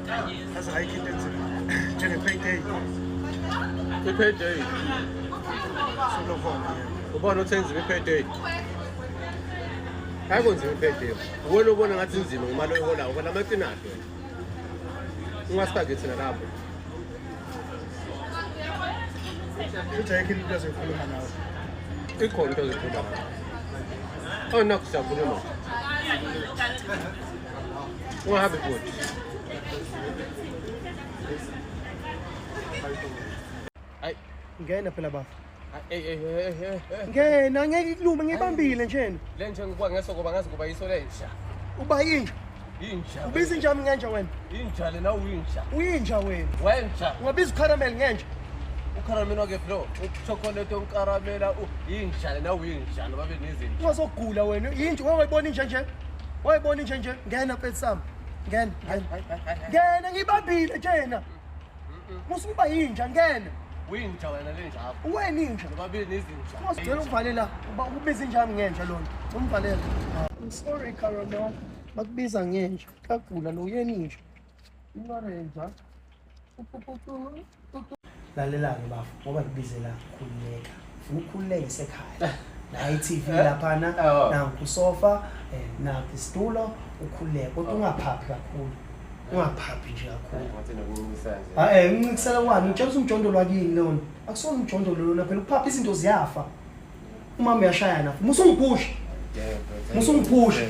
Aze ayikho into enzima njenge-payday. I-payday. Sulokhona yebo. Ubona uthi enzima i-payday. Ayikho nzima i-payday. Uwena ubona ngathi inzima ngemali oyiholayo ngoba namakinati wena. Ungasifaki thina lapho. Futhi ayikho into ezoyikhuluma nawe. Ikhona into ozoyikhuluma nawe. Oh nakho siyakhuluma. Ungahambi futhi. Ayi, Ngena phela bafo. hey hey hey hey. hey. Ngena ngeke ikulume ngibambile njena. Le nje ngikuba ngeso ngoba ngazi kuba yiso lenja. Uba yinja. Inja. Ubiza inja yami ngenja wena. Inja lena uyinja. Uyinja wena. Wenja. Ungabiza ucaramel ngenja. Ucaramel wake bro. Uchocolate uncaramela uyinja lena uyinja noba benezinja. Ungazogula wena. Yinja wayibona inja nje. Wayibona inja nje. Ngena mfethu sami. Ngena, ngena. Ngena ngibambile njena. Musukuba yinja ngena. Uyinja wena lenja apho. Wena inja. Noba benezinja. Ungazigcela uvale la. Uba ubiza inja yami ngenja lona. Umvalele. I'm sorry caramel. Bakubiza ngenja. Kagula lo yena inja. Imarenza. Lalela-ke bafo ngoba ngikubizela khululeka. Ufuna ukukhululeka isekhaya. Nayi i-TV laphana, Oh. nanku usofa, nanku isitulo, ukhululeke. Kodwa ungaphaphi kakhulu. Ungaphaphi nje kakhulu. Ngathi nokuncisa nje. Ha ngincikisela kwani? Ngitshela ukuthi umjondolo wakini lona. Akusona umjondolo lona phela ukuphapha izinto ziyafa. Umama uyashayana. Musungiphusha. Musungiphusha.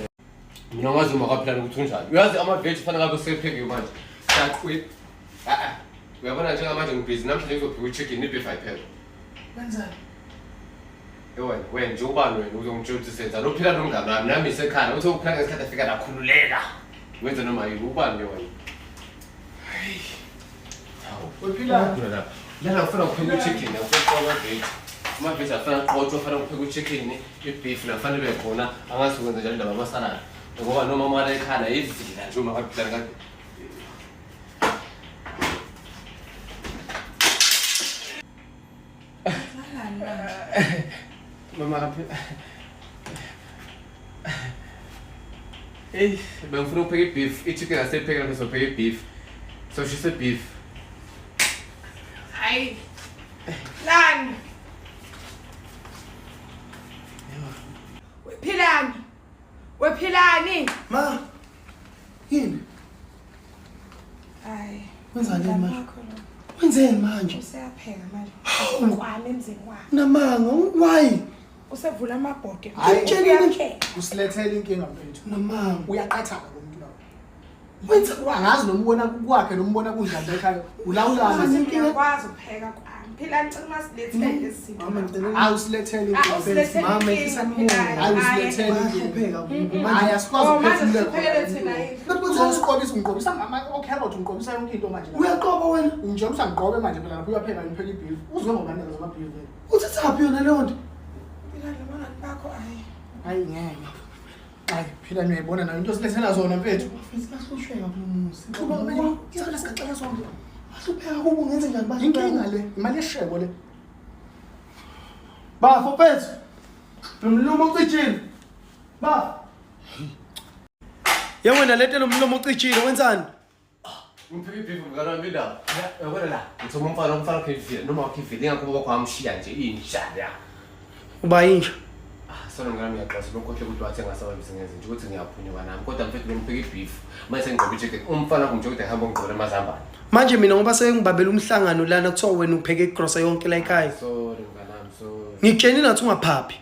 Mina ngazi uma kwaphilana ukuthi unjani. Uyazi ama-veg fanele ngabe usephekiwe manje. Siyaqwi. Ah ah. Uyabona njengamanje ngibhizi namhlanje ngizopheka i-chicken i-beef ayiphekwa. Wenzani? Wena, wena nje ubani wena uzongitshela ukuthi senzani? Uphila nomngane wami nami isekhaya. Uthi uphila ngesikhathi afika la khululeka. Wenze noma yini ubani ke wena? Hawu. Uphila Khona lapha. Lana ngifuna ukupheka u-chicken, ngifuna ama-veg. Ama-veg afana aqotshwe, afana ukupheka u-chicken, i-beef nafana ibe khona. Angazi ukwenza njalo indaba yamasalad. Ngoba noma umala ekhaya yivila nje uma kaphila kade. Mama kaphila. Hey, bengifuna ukupheka i-beef, i-chicken aseyiphekela ngizopheka i-beef. Soshisa i-beef. Hayi. Lani. Wephilani. Wephilani. Ma. Yini? Hayi. Wenzani Umngani manje? wakho lo. Wenzeni manje? Useyapheka manje. Hawu. Kwami emzini wakhe. Namanga, why? Usevula amabhodi. Hayi. Ngitshelile nje. Uyapheka. Usilethele inkinga mfethu. Namanga. Uyaqathaka lo muntu lawo. Wenza Angazi noma ubona kwakhe noma ubona kunjani la ekhaya. Ulawulana. Manje inkinga- Uyakwazi ukupheka kwami. Philani cela ungasilethele lezi zinto. Mama ngicela Hayi usilethele Ah, inkinga. usilethele Mama, inkinga, ehlisa Philani. Hayi usilethele inkinga. Bayahlupheka kubo. Hayi asikwazi Oh, manje ukuphefumulela sihluphekele khona. thina yini? Uzosiqobisa ungiqobisa ngama-carrot ungiqobisa yonke into manje. Uyaqoba wena. Ngitshela ukuthi angiqobe manje phela lapho uyapheka ngipheka i-beef. Uzwe ngobanikeza ama-beef vele. Uthathaphi yona leyo nto? Philani nabangani bakho ayi. Hayi ngeke. Hayi phila uyayibona nayo into osilethela zona mfethu. Bafethu bahlusheka kulo muzi. Hluba manje isala sigaxela sonke. Bahlupheka kubo ngenze njani bahlupheka? Inkinga le, imali yeshebo le. Bafo mfethu. Nomlomo ucijile. Bafo. Ye wena lento nomlomo ucijile wenzani? Ngipheka i-beef mngane wami indaba. Uyabona la, ngithoma umfana wakhe ivila noma wakhe ivila ingakho ubaba wakho wamshiya nje inja la. Uba yinja. Ah, sona mngane wami ngiyaxolisa lokho ukuthi wathenga sabambise ngezinja ukuthi ngiyaphunyuka nami kodwa mfethu bengipheka i-beef. Manje sengigqobe i-chicken. Umfana wakho ngitshela ukuthi ahamba ngigqoke amazambane. Manje mina ngoba sengibabela umhlangano lana kuthiwa wena upheke igrosa yonke la ekhaya. Sorry mngane wami, sorry. Ngikutshelile ngathi ungaphaphi.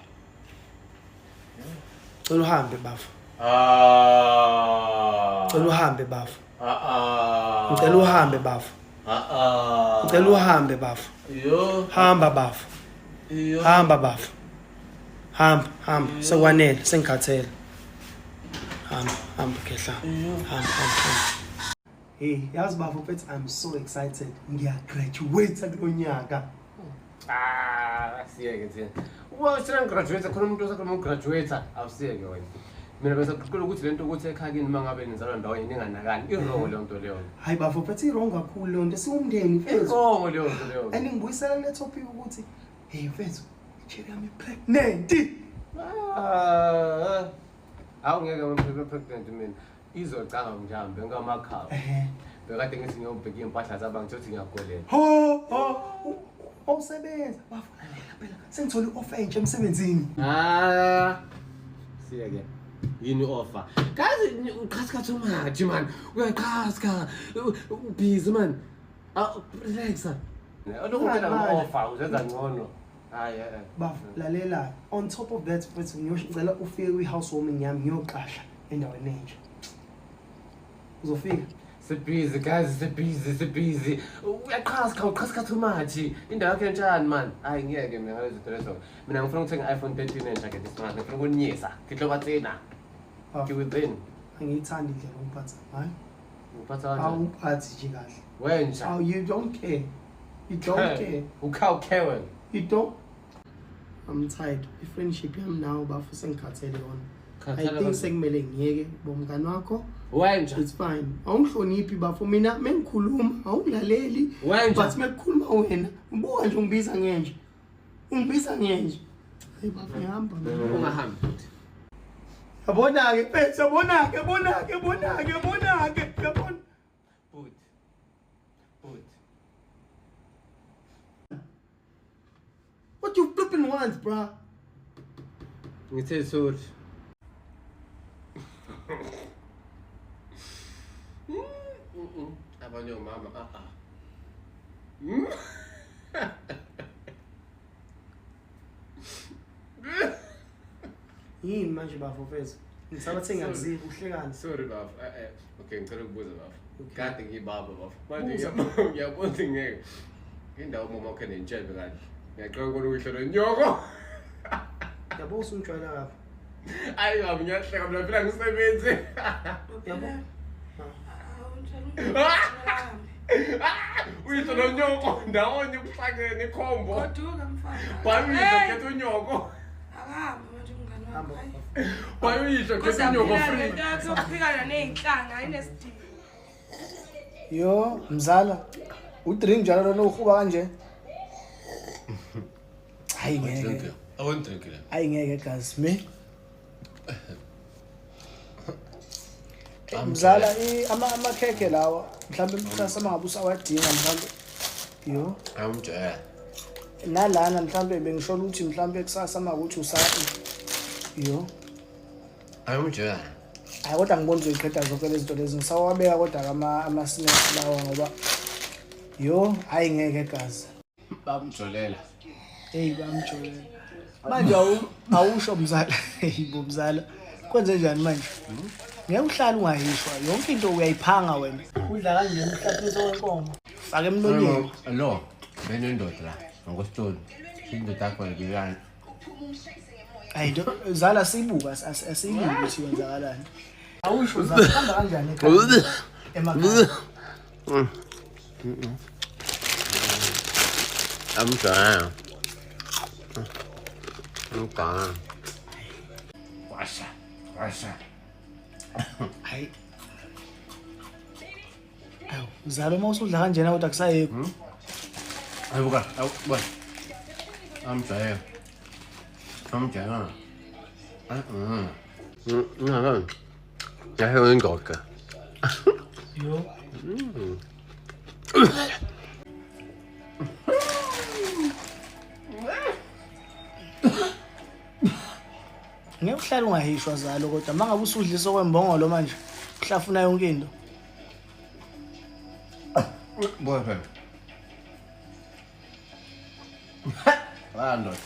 Cela uhambe bafo. Ah. Cela uhambe bafo. Ah ah. Ngicela uhambe bafo. Ah ah. Ngicela uhambe bafo. Yo. Hamba bafo. Yo. Hamba bafo. Hamba, hamba. Sekwanele, sengikhathele. Hamba, hamba khehla. Hamba, hamba, hamba. Hey, yazi bafo mfethu I'm so excited. Ngiya graduate kulo nyaka. Ah, siyeke thina. Uma usena ngigraduate khona umuntu osakhuluma ugraduate, awusiyeke wena. Mina bese kuqala ukuthi lento ukuthi ekhaya kini uma ngabe nizalwa ndawonye ninganakani, i-wrong leyo nto leyo. Hayi bafo mfethu i-wrong kakhulu leyo nto. Siwumndeni mfethu. I-wrong leyo nto leyo. And ngibuyisela kule topic ukuthi hey mfethu, icherry yami pregnant. Ah. Awu ngeke ngibe pregnant mina. Izocanga mjambe ngamakhaba. Ehhe. Bekade ngithi ngiyobheka iy'mpahla zabo ngithe ukuthi ngiyagolela. Ho ho awusebenza bafo lalela phela sengithole i-offer entsha emsebenzini. Ah. Siya ke. Yini offer? Kazi uqhaska too much man. Uyaqhaska. Ubusy man. Ah, relax. Olokutshela ngo-offer uzenza ngcono. Hayi eh. Bafo lalela on top of that mfethu ngiyocela ufike kwi-housewarming yami ngiyoqasha endaweni entsha. Uzofika? Sibhizi guys, sibhizi, sibhizi. Uyaqhaska, uqhaska too much. Indawo yakho entshani man. Hayi ngiyeke mina ngalezo zinto lezo. Mina ngifuna ukuthenga i-iPhone 13 entsha ke this month. Ngifuna ukunyisa. Ngihloba tsena. Bafo Ngiwithin. angiyithandi indlela ongiphatha ngayo. Ngiphatha kanjani? Awungiphathi nje kahle. Wenja. Oh, you don't care. You don't care. Ukhawukhe wena. You don't. I'm tired. I-friendship yami nawe bafo sengikhathele yona. I Khathala think kanjani? sekumele ngiyeke bomngani wakho. Wenja. It's fine. Awungihloniphi bafo mina mengikhuluma awungilaleli. Wenja. But mekukhuluma wena ubuka nje ungibiza ngenje. Ungibiza ngenje. Hayi bafo ngihamba mina. Ungahambi futhi. Yabona-ke mfethu, yabona-ke, yabona-ke, yabona-ke, yabona-ke, yabona. Bhuti. Bhuti. What you flipping want, bruh? Ngithe sorry. Abanye omama ah ah. Yini manje bafo mfethu? Ngisabathe ngiyakuziva uhlekani. Sorry bafo. Eh eh. Okay, ngicela ukubuza bafo. Kade ngiyibaba bafo. Manje Buza. ngiyabona ukuthi ngeke. Indawo umama wakhe nentshebe kanje. Ngiyaqala ukubona uyihlo nonyoko. Yabo usungijwayela kabi. Ayi baba ngiyahleka mina phela ngisebenzi. Yabo. Uyihlo nonyoko ndawonye kuhlangene ikhombo. Goduka mfana. Bhayi uyihlo khetha unyoko. Akahambe manje umngani Hamba. wami. Bhayi uyihlo khetha Kodwa unyoko phela free. lento yakho yokuphikana ney'nhlanga ayinesidingo. Yo, mzala. Udrink njalo lona uhuba kanje. Hayi ngeke. I won't drink it. Hayi ngeke gazi me. Mzala amakhekhe lawa mhlawumbe mhlawumbe mangabe usawadinga mhlawumbe. Yo. I'm dry. Nalana mhlawumbe bengishola ukuthi mhlawumbe kusasa makuthi usa Yo. I'm dry. Hayi kodwa ngibona uzoyiqeda zonke lezi zinto lezi ngisawabeka kodwa ama ama snacks lawa ngoba yo hayi ngeke gazi. Bamjolela. Hey bamjolela. Manje awusho mzala, hey bo mzala. Kwenze njani manje? Ngeke uhlale ungahishwa, yonke into uyayiphanga wena. Udla kanje umhlafiso wenkomo. Faka emlonyeni. Lo, benendoda la ngokwesitori. Indoda yakho ngiyani. Hayi zala sibuka asiyibuki ukuthi kwenzakalani. Awusho zala hamba kanjani ekhaya? Emakhaya. I'm dry. I'm dry. Washa. Washa. Hayi. Awu, mzala uma usudla kanjena kodwa kusayekho. Ayibuka, awu, I'm dry. I'm dry. Yahe indoda. Yo. Ngeke uhlale ungahishwa zalo kodwa mangabe usudlisa okwembongolo manje uhlafuna yonke into. Boy phela. Ndoda.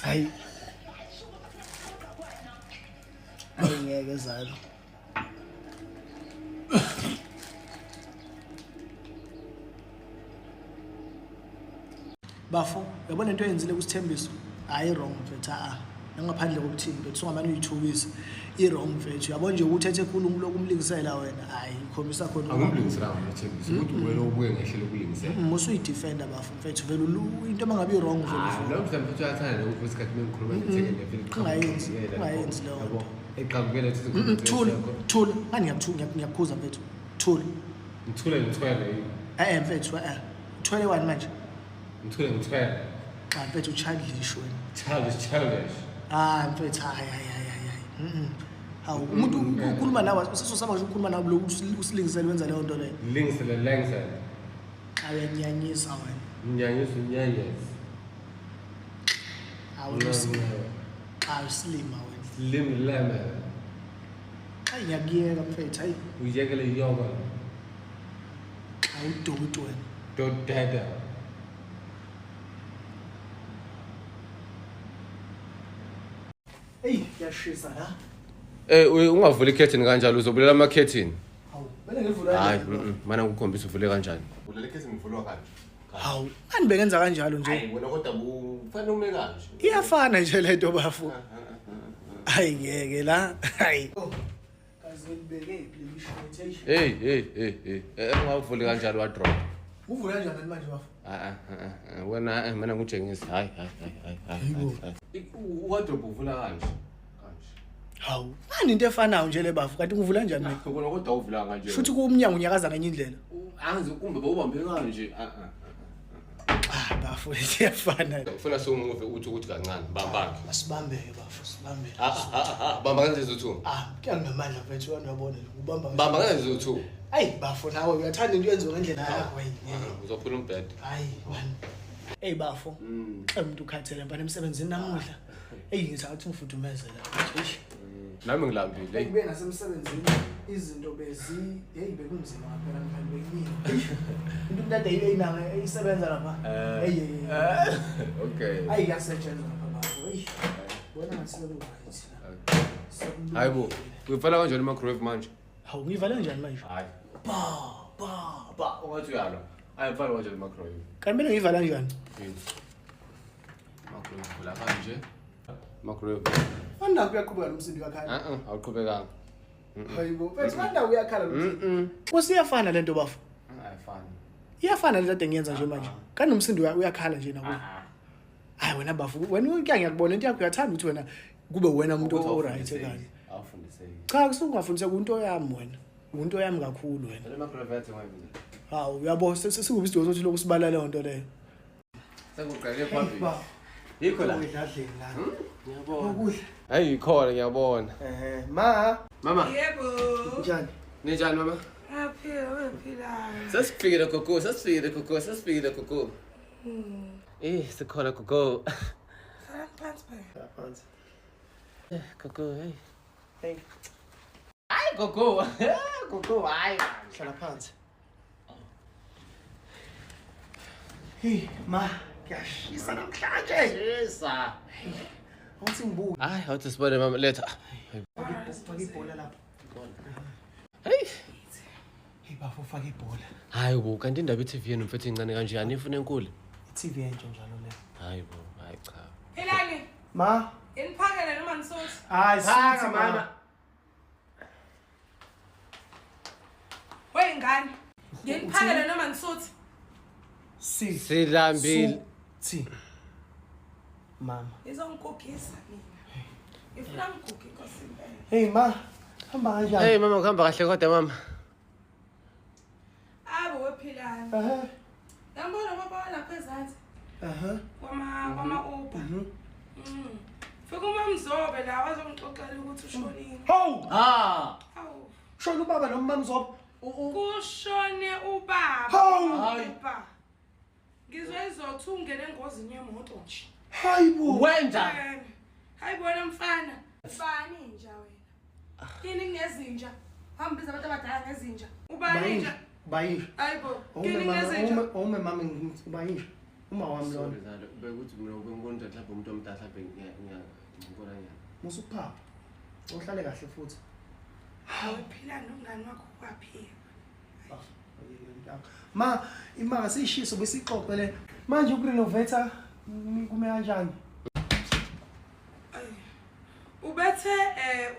Hayi. Hayi ngeke zalo. Bafo, yabona into oyenzile kusithembiso? Hayi wrong mfethu a. Nangaphandle kokuthini mfethu sungamane uyithukise. I wrong mfethu. Yabona nje ukuthi ethe khulu lokumlingisela wena. Hayi ikhombisa khona. Angumlingisela mina Thembisa ukuthi wena ubuye ngehlelo ukulingisela. Musuyi-defender bafo mfethu vele into mangabe i-wrong vele. Lo mhlawumbe futhi uyathanda nokuthi isikhathi mengikhuluma ngithenge le Ungayenzi, ungayenzi leyo nto. Eqhamukela ukuthi Thula, thula. Ngani ngiyakuthuka ngiyakukhuza mfethu. Thula. Ngithule ngithwele yini? Eh mfethu eh. Uthwele wani manje? Ngithule ngithwele. Cha mfethu childish wena. Childish, childish. Ah mfethu hayi hayi hayi hayi. Hawu, umuntu ukhuluma nawe usesosaba nje ukukhuluma nawe lokhu usilingisele wenza leyo nto leyo. Lingisele lengisele. Xa uyanyanyisa wena. Nyanyisa unyanyisa. Hawu, xa usilima wena. Slim lemon. Xa ngiyakuyeka mfethu, hayi. Uyekele yoga. Xa udoti wena. Dodada. Eyi, kuyashisa la. Eh ungavuli ikhethini kanjalo uzobulela amakhethini. Hawu, kumele ngivule Hayi, kanjani? mana ngikukhombisa uvule kanjani. Vulela ikhethini ivulwa kanje. Hawu, mani bengenza kanjalo nje. Hayi wena kodwa kufanele ume kanje. Iyafana nje lento bafo. Hayi ngeke la. Hayi. Kaze libeke leli shirt. Hey hey hey hey. Ungavuli kanjalo wa drop. Uvula kanjani manje bafo? Ah ah wena mina ngikutshengisa. Hayi hayi hayi hayi. Wardrobe uvula kanje. Kanje. Hawu, mani into efanayo nje le bafo. Kanti uvula kanjani mina? Kona kodwa uvula kanje. Futhi kumnyango unyakaza ngenye indlela. Angizi kumbe bawubambe kanje. Ah ah. Ah bafo, iyafana. Ufuna siwumuve uthi ukuthi kancane bambake. Asibambeke bafo, sibambeke. Ah ah, bamba kanje zothu. Ah, kuyangamandla mfethu wena uyabona nje ubamba. Bamba kanje zothu. Hayi bafo nawe uyathanda into yenziwe ngendlela yakho hayi. Uzophula umbhede. Hayi man. Hey bafo. Xa umuntu ukhathele mfana emsebenzini namuhla. Hey ngithi athi ngifudumeze la. Eish. Nami ngilambile. Kube nasemsebenzini izinto bezi hey bekunzima phela mfana bekuningi. Into umntade eyinanga eyisebenza lapha. Hey. Okay. Hayi kuyasetshenzwa lapha bafo. Hey. Bona ngathi seku right la. Hayi bo, uyivala kanjani i-microwave manje? Hawu ngiyivala kanjani manje? Hayi. Ba ba ba. Ungathi uyalwa. Ayivalwa kanjani i-microwave? Kanti mina ngiyivala kanjani? Microwave uvula kanje. Microwave. Manje kuyaqhubeka lo msindo uyakhala. Ah ah, awuqhubekanga. Hayibo, mfethu manje uyakhala lo msindo. Kusiyafana lento bafo. Ayifani. Iyafana lento ade ngiyenza nje manje. Kanti nomsindo uyakhala nje nakuwe. Hayi wena bafo, wena uke ngiyakubona into yakho uyathanda ukuthi wena kube wena umuntu o right kanje. Awufundiseki. Cha kusungafundiseka into yami wena. Into yami kakhulu wena. Le microwave yathengwa yini? Hawu uyabo sikubi isidingo sokuthi lokhu sibala leyo nto leyo. Sekuqale phambili. Yikho la. Edladleni la. Ngiyabona. Ukudla. Hayi ikhona ngiyabona. Ma, Mama, Yebo. njani? ninjani mama? Aphila, uyaphila. Sesifikile gogo, sesifikile gogo, sesifikile gogo. Eh, sikhona gogo. Hlalani phansi phela. Phansi. Gogo, hey. Hey, Hayi gogo. Gogo, hayi. hlala phansi. Hey, ma, kuyashisa namhlanje. Shisa. Awuthi ngibuke. Hayi, awuthi sibone mama letha. Faka ibhola lapha. Hey. Hey bafo, faka ibhola. Hayi bo, kanti indaba i-TV yenu mfethu incane kanje anifuna enkulu. I-TV entsha njalo le. Hayi bo, hayi cha. Philani, Ma, iniphakele noma nisuthi? hayi Phaka, sithi mama. Weyingane. Nginiphakele noma nisuthi? Si. Silambile. Thi. Mama. Nizongigugisa mina. Ngifuna ngiguge inkosi impela. Hey ma, hamba kanjani? Hey mama, kuhamba kahle kodwa mama. Abo wephilani. Ehhe. Ngambona baba lapha ezansi Aha. kwama Uber. Fika uMamzobe la wazongixoxela ukuthi ushonile. Hawu! Ah. Hawu. Shona ubaba noma Mamzobe. Kushone ubaba. Hawu! Uber. Ngizwe izothi ungene engozini yemoto nje. Hayibo. Wenza. Hayi bona mfana. Ubani inja wena? Kini kunezinja. Hamba biza abantu abadala ngezinja. Ubani inja? Bayisho. Hayibo. Kini kunezinja. Ome mama ngithi bayisho. Uma wami lona. Sorry Zalo, bekuthi mina ubengibona ukuthi mhlawumbe umuntu omdala mhlawumbe ngiyangibona nyana. Musukuphapha. Uhlale kahle futhi. Hawu phila nomngani wakho kwaphila. Ma, imaka siyishiso besixoxe le. Manje ukurenovate kume kanjani? Ubethe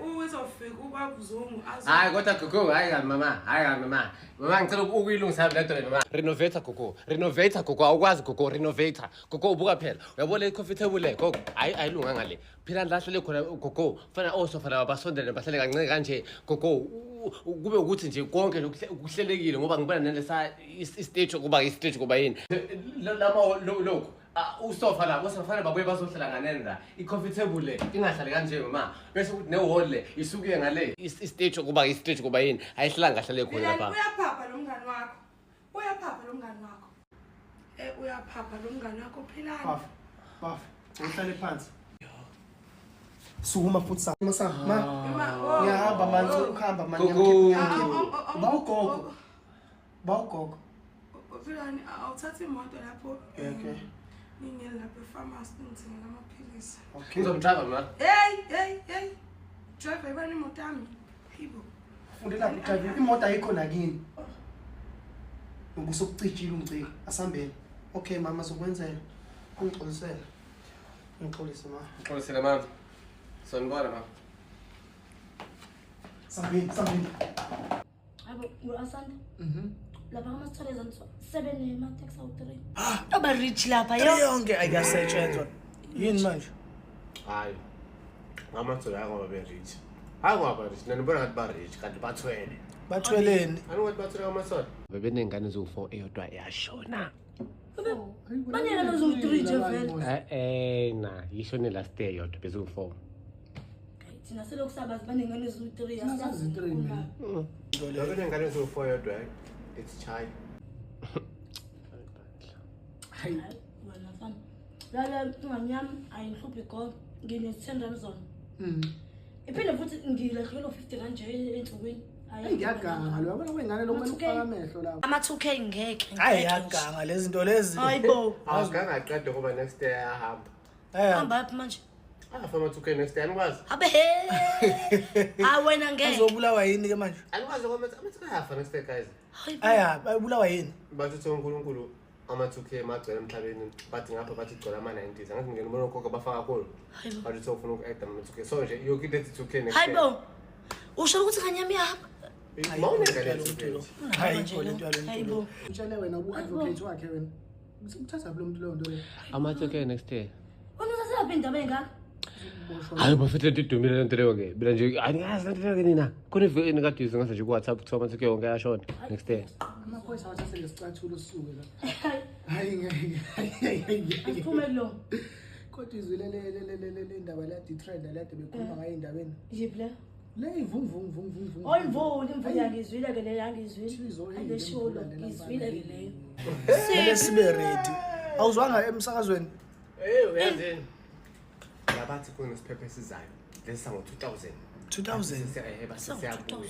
uzofika ubabuzungu azo. Hayi kodwa gogo, hayi kabi mama, hayi kabi mama. Mama ngicela ukuyilungisa le nto le mama. Renovator gogo, renovator gogo, awukwazi gogo renovator. Gogo ubuka phela. Uyabona le coffee table le gogo, hayi ayilunganga le. Phela lahlele khona gogo, fana osofa laba basondele bahlale kancane kanje gogo. Kube ukuthi nje konke kuhlelekile ngoba ngibona nalesa istage kuba istage kuba yini. Lama lokhu Usofa la osafana babuye bazohlala nganeni la. I-coffee table le ingahlali kanje ma. Bese kuthi ne-wall le isuke ngale. I-stage kuba i-stage kuba yini? Ayihlanga hlale khona lapha. Uyaphapha lo mngani wakho. Uyaphapha lo mngani wakho. Uyaphapha lo mngani wakho Philani. Baf. Baf. Uhlale phansi. Sukuma futhi sa. Ma. Ngiyahamba manje ukuhamba manje ngiyamkhipha. Ba ugogo. Ba ugogo. Philani awuthatha imoto lapho. Okay. Ngingena lapha e-pharmacy ngithengela amaphilisi. Okay. Ngizomdrive ma. Hey, hey, hey. Drive ibani imoto yami. Hibo. Fundela ukudrive imoto ayikho nakini. Ngoba usukucijile ungicika. Asambeni. Okay mama zokwenzela. Ungixolisele. Ngixolise ma. Ngixolisele mama. Sanibona mama. Sambeni, sambeni. Hayibo, u-Asanda. Lapha kamasithole zanto 7 ema-taxi awu-3. Oba rich lapha yo. Yonke ayikasetshenzwa. Yini manje? Hayi. Ngamathole hayi ngoba be-rich. Hayi ngoba ba-rich. Nanibona ngathi ba-rich kanti bathwele. Bathweleni? Ani ngathi bathwele ngamathole. Bebeney'ngane eziwu-4 eyodwa yashona. Banele lezo-3 nje vele. Eh na, yishone last year yodwa beziwu-4. Thina selokhu sabazi banengane eziwu-3 asiyazi. Bebeney'ngane eziwu-4 yodwa. It's chai. Hayi wena mfana. Lala ingane yami ayingihluphi gogo. Ngine-10 rand zona. Iphinde futhi ngilahlekelwa 50 rand nje ensukwini. Hayi ngiyaganga lo yabona kwengane lokho ufaka amehlo lapho. Ama-2K ngeke. Hayi yaganga lezi zinto lezi. Hayibo. Awukangaqeda ngoba next year ayahamba. Hamba yaphi manje? Afa ama-2K next year anikwazi. Abe he. Hayi wena ngeke. Azobulawa yini ke manje? Anikwazi ngoba ama-2K ayafa next year guys. Hayibo. Aya, ayibulawa yini? Bathi uthi uNkulunkulu ama-2K magcwele emhlabeni bathi ngapha bathi gcwele ama-90s. Angathi ngene ubona okhokho bafaka kakhulu. Hayibo. Bathi uthi ufuna uku-add ama-2K. So nje yonke into ethi 2K next year. Hayibo. Usho ukuthi ingane yami iyahamba. Mawunengane ethi-2K. Hayi khona into yalo. Hayibo. Utshele wena ubu-advocate wakhe wena. Uthatha lo muntu leyo nto leyo. Ama-2K next year. Wena usaseyaphi indaba engaka? Hayi bafethu lento idumile lento leyo ke. Mina nje angiyazi lento leyo ke nina. Khona iveni kade izwe ngase nje ku-WhatsApp kuthiwa ama-2K wonke ayashona next year. Amaphoyisa awathathe lesicathulo sisuke la. Hayi. Hayi ngeke. Asiphume kulo. Kodwa izwi le ndaba la di-trend la de bekhuluma ngayo endabeni. Yiphi le? Le ivum vum vum vum vum. Oh imvula, imvula yangizwile ke leyo yangizwile. Ayisho lo ngizwile ke leyo. Kumele sibe ready. Awuzwanga emsakazweni? Eh uyazini. Labathi kunesiphepho esizayo. Lesi sango-2000. 2000. Bathi siyabuya.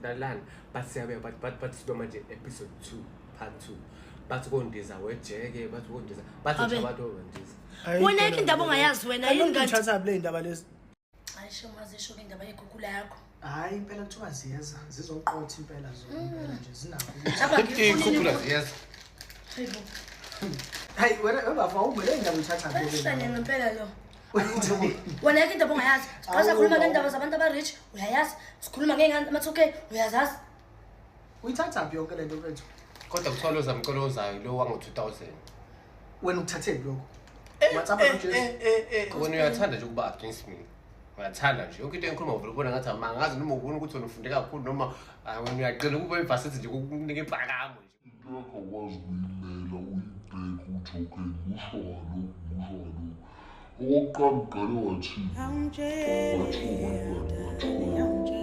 Lalana bathi siyabuya bathi sibe manje episode 2 part 2. Bathi kondiza wejeke bathi kondiza bathi nje abantu bondiza. Wena yikho indaba ongayazi wena yini kanti? Uthatha le indaba lezi. Ayisho mazisho ke indaba yegugula yakho. Hayi impela kuthiwa ziyeza zizoqotha impela zona impela nje zinakho. Ikhuphula ziyeza. Hayibo. Hayi wena webafa ubele indaba uthatha Bahlanye ngempela lo. Wena yikho indaba ongayazi. Siqala khuluma ngendaba zabantu aba-rich uyayazi. Sikhuluma ngengane ama-2K uyazazi. Uyithatha phi yonke lento mfethu? Kodwa kuthiwa lo zamcelo ozayo lo wango-2000. Wena ukuthatheni lokho? WhatsApp noJesu. Wena uyathanda nje ukuba against me. Uyathanda nje yonke into engikhuluma uvele ubona ngathi amangazi noma ubona ukuthi wena ufunde kakhulu noma wena uyaqina ukuba ivasithi nje kukunika impakamo nje. Into yakho awukwazi ukuyimela uyibheke ukuthi okay ngisho ngalokhu ngisho ngalokhu. Okokuqala uqale wathi wathuka abantu bathuka.